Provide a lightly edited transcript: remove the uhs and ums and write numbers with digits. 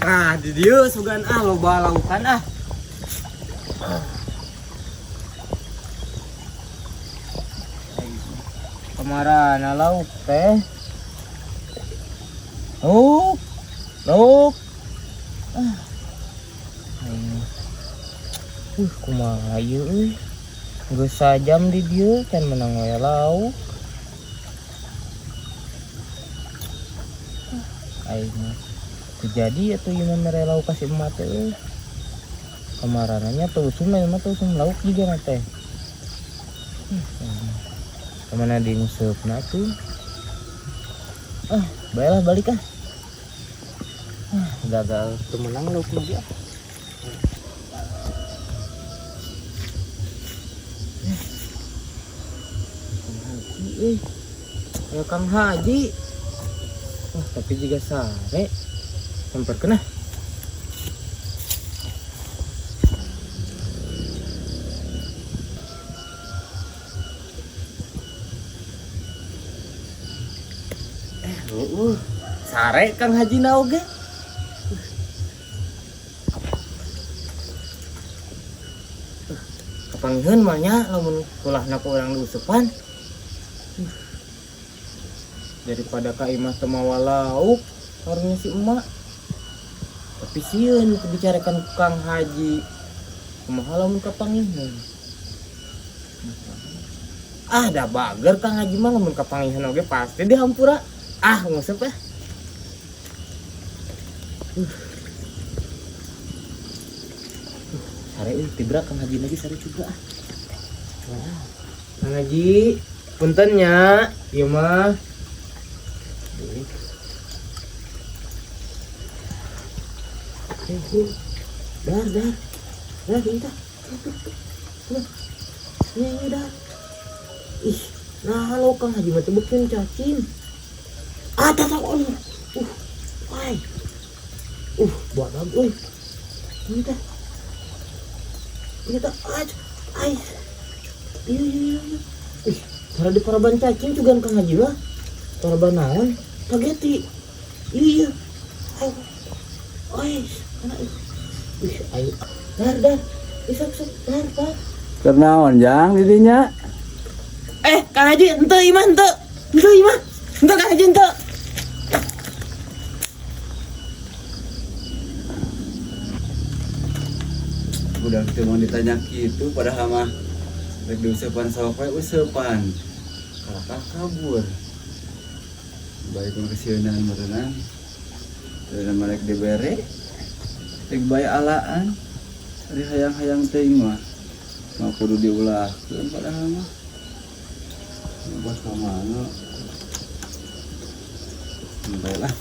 Nah, di dieu sugan ah loba laukan ah. Kamarana lauk teh? Lauk. Lauk. Ah. Aing. Kumaha ieu euy? Geus sajam di dieu can menang we lauk. Aing mah teu jadi atuh ieu mah mere lauk ka si emak teh euy. Kamarananya teu usum ieu mah teu usum lauk juga na teh. Kemana di nguseupna tuh? Ah, baiklah balik ah. Ah, gagal teu menang lauk mah dia. Kang Haji euy. Ya Kang Haji. Wah, tapi juga sare. Samperkeun ah. Sare Kang Haji na oge. Kapanggiheun mah nya lamun kulahna ku urang diusupan. Daripada ka imah teu mawa lauk, karunya si emak. Tapi sieun dibicarakan ku Kang Haji. Kumaha lamun kapanggiheun? Ah, da bager Kang Haji mah lamun kapanggiheun oge pasti dihampura. Ah, nguseup ah. Sare euy, tibra Kang Haji lagi sare juga ah. Wah. Kang Haji, punten nya, ieu mah. Dar, dar. Dar, minta. Ini, ini, dar. Ih, nah lo Kang Haji mah tebekin cacing. Ah, tak, tak, oh. Wai. Buat lagi, oi. Minta. Minta, ah, ai. Iya, iya, iya, iya. Ih, para di paraban cacing juga Kang Haji mah. Paraban naon? Spaghetti. Iya, iya. Ayo. Oi, mana ih? Ih, ayo. Dar, dar. Ih, sok, sok. Dar, dar. Kernaon jang didinya? Kang Haji, henteu ieu mah, henteu. Henteu ieu mah. Henteu Kang Haji, henteu. Udah kita mau ditanya gitu padahal mah rek diusepan sok we usepan. Kalakah kabur. Baik mah kesieunan meureunang. Dan mereka dibere rek bae alaan. Ari hayang-hayang teuing mah. Mah kudu diulahkeun padahal mah. Buat ka mana? Baiklah.